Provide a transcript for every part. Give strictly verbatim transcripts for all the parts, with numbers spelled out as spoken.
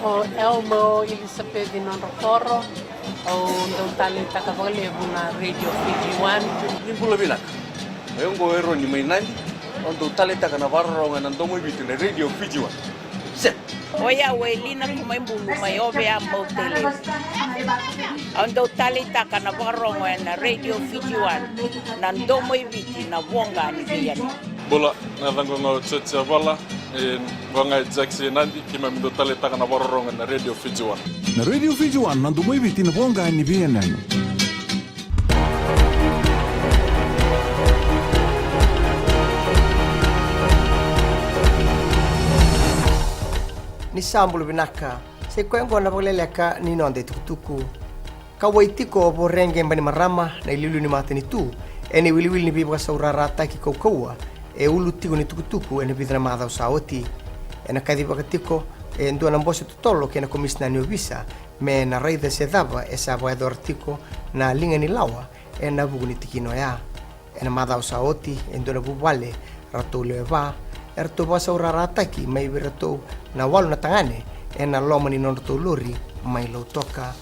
O Elmo Elisapeci Nodrokoro, au dau taleitaka vakalevu na Radio Fiji One. Ni bula vinaka. O yau oqo o Eroni mai Nadi, au dau taleitaka na vakarorogo ena domo i Viti na Radio Fiji One. Set. O yau o Elina Kumaibulu mai Ovea, Mautalevu. Au dau taleitaka na vakarorogo ena Radio Fiji One, na domo i Viti, na voqa ni veiyanuyanu. Bula, na yacaqu ga o Joji Avala, e, vaka ga e Jackson Nadi, keimami dau taleitaka na vakarorogo ena Radio Fiji One. Na Radio Fiji One, na domo i Viti, na voqa ni veiyanuyanu. Ni sa bula vinaka, sa i koya oqo na vakaleleka ni noda itukutuku. Kauwai tiko o Voreqe Bainimarama na iliuliu ni matanitu ena iwiliwili ni veivakasaurarataki kaukauwa e ulu tiko ni tukutuku ena vica na macawa sa oti. Ena kacivaka tiko e dua na bose totolo kei na komisina ni ovisa me na raica se cava e sa vakayacora tiko na liga ni lawa ena vuku ni tikina oya. Ena macawa sa oti, e dua na vuvale ratou lewe va, eratou vakasaurarataki mai vei iratou na walu na tagane ena loma ni nodratou lori mai Lautoka.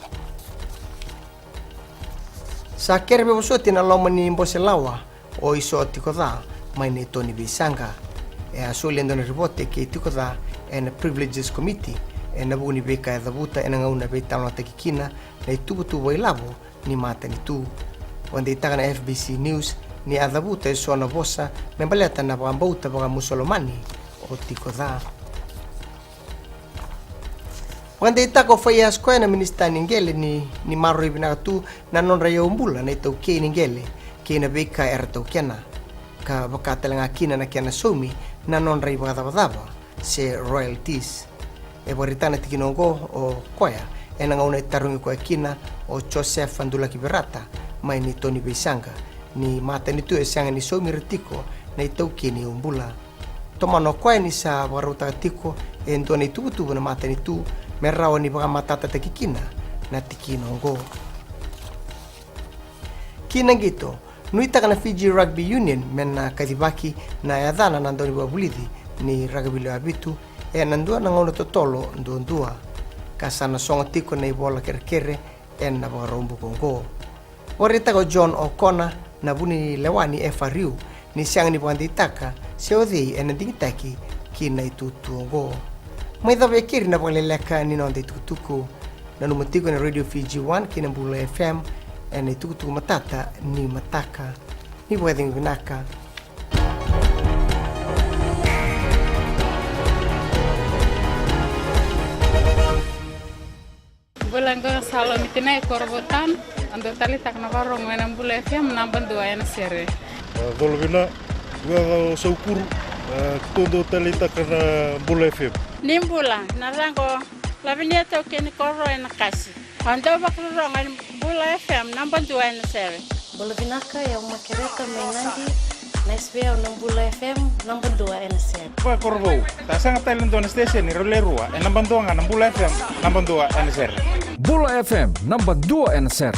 Sa kere veivosoti ena loma ni bose lawa o Iso Tikoca mai Naitoniveisaqa. E a soli e dua na ripote kei Tikoca ena Privileges Committee ena vuku ni veika e cavuta ena gauna e veitalanoataki kina na ituvatuva ilavo ni matanitu. Vakadeitaka na F B C News ni a cavuta eso na vosa me baleta na vakabauta vakaMusolomani o Tikoca. Vakadeitaka o Faiyaz Koya na minisita ni qele ni, ni maroroi vinaka tu na nodra iyau bula na itaukei ni qele kei na veika era taukena, ka vaka tale ga kina na kena saumi na nodra ivakacavacava se royalties. E vakaraitaka na tikina oqo o Koya ena gauna e tarogi koya kina o Joseph Adulaki Verata mai Naitoniveisaqa ni matanitu e sega ni saumi ira tiko na itaukei ni iyau bula. Tomana o Koya ni sa vakarautaka tiko e dua na ituvatuva na matanitu me rawa ni vakamatatataki kina na tikina oqo. Ki na qito, nuitaka na Fiji Rugby Union me na kacivaki na yacana na dauniveivakavulici ni rakavi lewe vitu ena dua na gauna totolo duadua, ka sa na sogo tiko na ivola kerekere ena Vakaraubuka oqo. Vakaraitaka o John O'Connor na vunilewa ni F R U ni sega ni vakadeitaka se o cei ena digitaki ki na itutu oqo. Mai cava e keri na vakaleleka ni noda itukutuku. Nanuma tiko na Radio Fiji One kei na Bula F M ena itukutuku matata ni mataka. Ni vakacegu vinaka. Bula, qo na Salomi Tinai Korovotan, au dau taleitaka na vakarorogo ena Bula F M naba dua ena sere. A, colo vina, qo o Saukuru, a, keitou dau taleitaka na Bula F M. Ni bula, na yacaqu o Lavinia Taukei ni Koro ena Kasi. Au dau vakarorogo ena Bula F M naba dua ena sere. Bula vinaka, o yau Makereta mai Nadi, na S V O na Bula F M naba dua ena sere. Vakakorovou, sa sega tale e dua na station e rau le rua, e naba dua ga na Bula F M naba dua ena sere. Bula F M naba dua ena sere.